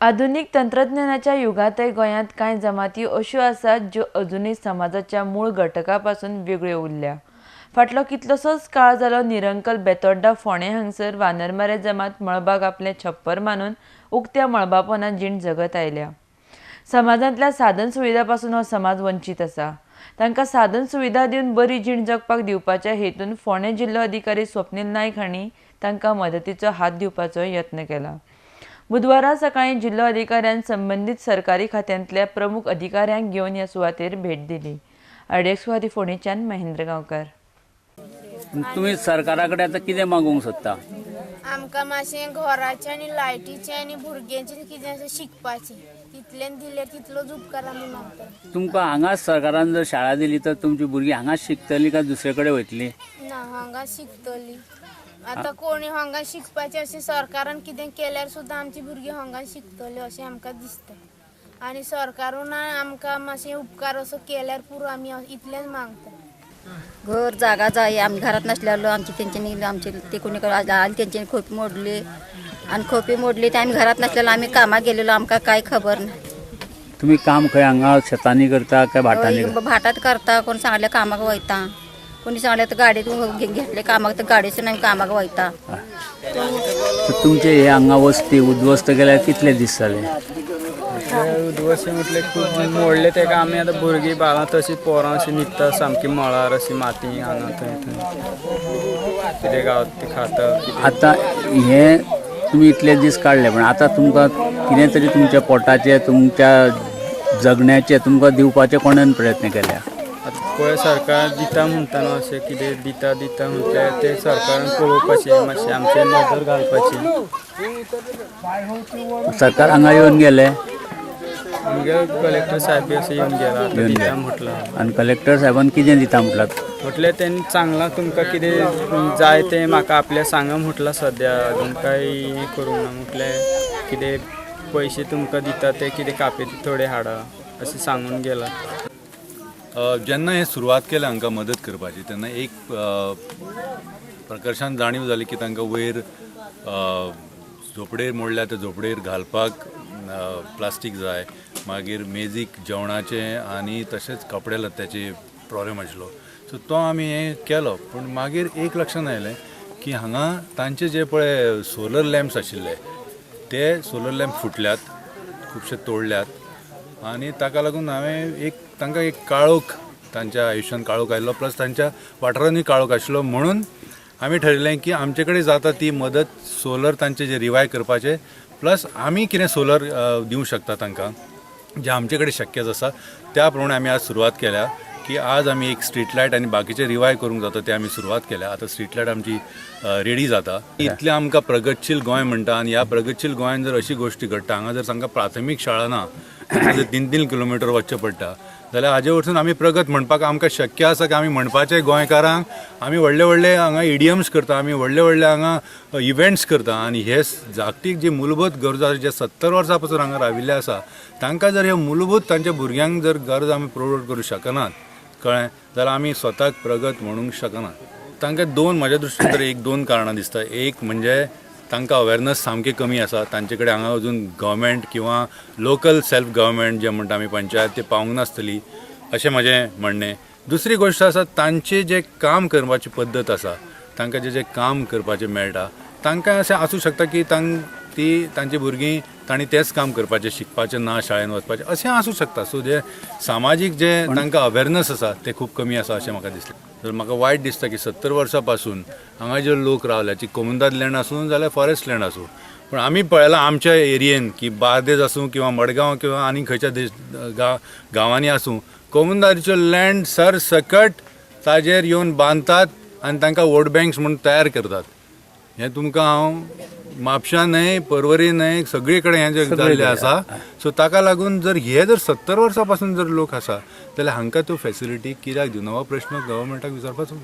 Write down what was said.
आधुनीक तंत्रज्ञानाच्या युगांतय गोंयांत कांय जमाती अश्यो आसात ज्यो अजुनूय समाजाच्या मूळ घटका पासून वेगळ्यो उरल्या. फाटलो कितलोसोच काळ जालो निरंकल बेतोड्डा फोंडें हांगसर वानरमारे जमात मळबाक आपलें छप्पर मानून उक्त्या मळबापोना जीण जगत आयल्या. समाजांतल्या साधन सुविधा पासून हो समाज वंचीत आसा. तांकां साधन सुविधा दिवन बरी जीण जगपाक दिवपाच्या हेतून फोंडें जिल्लो अधिकारी स्वप्नील नायक हांणी तांकां मदतीचो हात दिवपाचो यत्न केला. बुधवारा सकाळीं जिल्लो अधिकाऱ्यान संबंदीत सरकारी खात्यांतल्या प्रमुख अधिकाऱ्यांक घेवन ह्या सुवातेर भेट दिली. आरडीएक्स खातीर फोंडेच्यान महेंद्र गांवकार. तुम्ही सरकारा कडेन आतां कितें मागूंक सोदता? आमकां मातशें घराचें आनी लायटीचें आनी भुरग्यांचें कितें अशें शिकपाचें तितलें दिल्यार तितलोच उपकार आमी मागता. तुमकां हांगाच सरकारान जर शाळा दिली तर तुमची भुरगीं हांगाच शिकतलीं काय दुसरे कडेन वयतलीं? ना, हांगा शिकतली. आतां कोणी हांगा शिकपाचें अशें सरकारान कितें केल्यार सुद्दां आमची भुरगीं हांगा शिकतलीं अशें आमकां दिसता. आनी सरकारून आमकां मातशें उपकार असो केल्यार पुरो, आमी इतलेंच मागता. घर जागा जाय. आमी घरात नसलेलो आमची तेंच्यांनी आमचे ते कोणी आली तेंच्यांनी खोपी मोडली आनी खोपी मोडली ते आमी घरात नसलेलो, आमी कामाक गेलेलो, आमकां काय खबर ना. तुमी काम खंय हांगा शेतांनी करता काय भाटांनी? भाटात करता. कोण सांगले कामाक वयता, कोणी सांगले तर गाडयेत घेतले कामाक तर गाडयेसून आमी कामाक वयता. तुमचे हे हांगा वस्ती उद्ध्वस्त केल्यार कितले दीस जाले? उद्ध्वस्त म्हटल्यार खूब मोडले तेका. आमी आतां भुरगीं बाळां तशीं पोरां अशीं न्हिदता सामकी मळार अशी माती हांगा थंय थंय कितें गावता तें खाता. आतां हे तुमी इतले दीस काडले, पण आतां तुमकां कितें तरी तुमच्या पोटाचे तुमच्या जगण्याचे तुमकां दिवपाचे कोणान प्रयत्न केल्या? आतां पळय सरकार दिता म्हणटा न्हू, अशें कितें दिता दिता म्हटल्यार तें सरकारान पळोवपाचें, मातशें आमचेर नदर घालपाची. सरकार हांगा येवन गेले? आमगे कलेक्टर साहेब बी अशें येवन गेला, आतां दिता म्हटलां. आनी कलेक्टर साहेबान कितें दिता म्हटलां? म्हटलें तेणी सांगलां तुमकां कितें जाय तें म्हाका आपल्या सांगा म्हटलां. सद्या अजून कांय हें करूंक ना. म्हटलें कितें पयशे तुमकां दिता ते कितें कापेती थोडे हाडा अशें सांगून गेला. जेन्ना हें सुरवात केलें हांकां मदत करपाची तेन्ना एक प्रकर्शान जाणीव जाली की तांकां वयर झोपडेर मोडल्या त्या झोपडेर घालपाक प्लास्टीक जाय, मागीर मेजीक जेवणाचें आनी तशेंच कपडे लत्त्याचे प्रॉब्लेम आशिल्लो. सो तो आमी हें केलो. पूण मागीर एक लक्षांत आयलें की हांगा तांचे जे पळय सोलर लॅम्प्स आशिल्ले ते सोलर लॅम्प फुटल्यात, खुबशे तोडल्यात आनी ताका लागून हांवें एक तांकां एक काळोख तांच्या आयुश्यान काळोख आयलो, प्लस तांच्या वाठारानूय काळोख आशिल्लो. म्हणून आमी ठरयलें की आमचे कडेन जाता ती मदत सोलर तांचे जे रिवाय करपाचे, प्लस आमी कितें सोलर दिवं शकता तांकां जे आमचे कडेन शक्यच आसा त्या प्रमाणे आमी आज सुरवात केल्या की आज आमी एक स्ट्रीट लायट आनी बाकीचे रिवाय करूंक जाता ते आमी सुरवात केल्या. आतां स्ट्रीट लायट आमची रेडी जाता. इतलें आमकां प्रगतशील गोंय म्हणटा आनी ह्या प्रगतशील गोंयान जर अशी गोश्टी घडटा, हांगा जर तांकां प्राथमीक शाळा ना, जर 3-3 किलोमिटर वचचें पडटा जाल्यार हाजे वरसून आमी प्रगत म्हणपाक आमकां शक्य आसा की आमी म्हणपाचें गोंयकारांक आमी व्हडले व्हडले हांगा इडियम्स करता, आमी व्हडले व्हडले हांगा इव्हेंट्स करता आनी हे जागतीक जी मूलभूत गरजो आसा जे 70 वर्सां पासून हांगा राविल्ले आसा तांकां जर हे मूलभूत तांच्या भुरग्यांक जर गरज आमी प्रोवायड करूं शकनात कळ्ळें जाल्यार आमी स्वताक प्रगत म्हणूंक शकनात. तांकां दोन म्हज्या दृश्टीन तर एक दोन कारणां दिसता. एक म्हणजे तांकां अवेरनस सामकी कमी आसा, तांचे कडेन हांगा अजून गव्हर्मेंट किंवा लोकल सेल्फ गव्हर्मेंट जे म्हणटा आमी पंचायत ते पावूंक नासतली अशें म्हजें म्हणणें. दुसरी गोश्ट आसा तांचे जे काम करपाची पद्दत आसा, तांकां जे जे काम करपाचें मेळटा तांकां अशें आसूं शकता की ती तांची भुरगीं तांणी तेंच काम करपाचें, शिकपाचें ना, शाळेन वचपाचें अशें आसूं शकता. सो जे सामाजीक जे तांकां अवेरनस आसा तें खूब कमी आसा अशें म्हाका दिसलें. तर म्हाका वायट दिसता की 70 वर्सां पासून हांगा जे लोक रावल्या ती कोमुनिदाद लँड आसूं जाल्यार फॉरेस्ट लँड आसूं, पूण आमी पळयलां आमच्या एरियेन की बार्देज आसूं किंवा मडगांव किंवा आनी खंयच्या देश गांवांनी आसूं कोमुनिदादीच्यो लँड सरसकट ताजेर येवन बांदतात आनी तांकां वोट बँक्स म्हूण तयार करतात. हें तुमकां हांव म्हापशा न्हय, पर्वरी न्हय, सगळे कडेन हें जें जाल्लें आसा. सो ताका लागून जर हे जर 70 वर्सां पासून जर लोक आसा जाल्यार हांकां त्यो फेसिलिटी कित्याक दिवना हो प्रश्न गव्हर्मेंटाक विचारपाचो.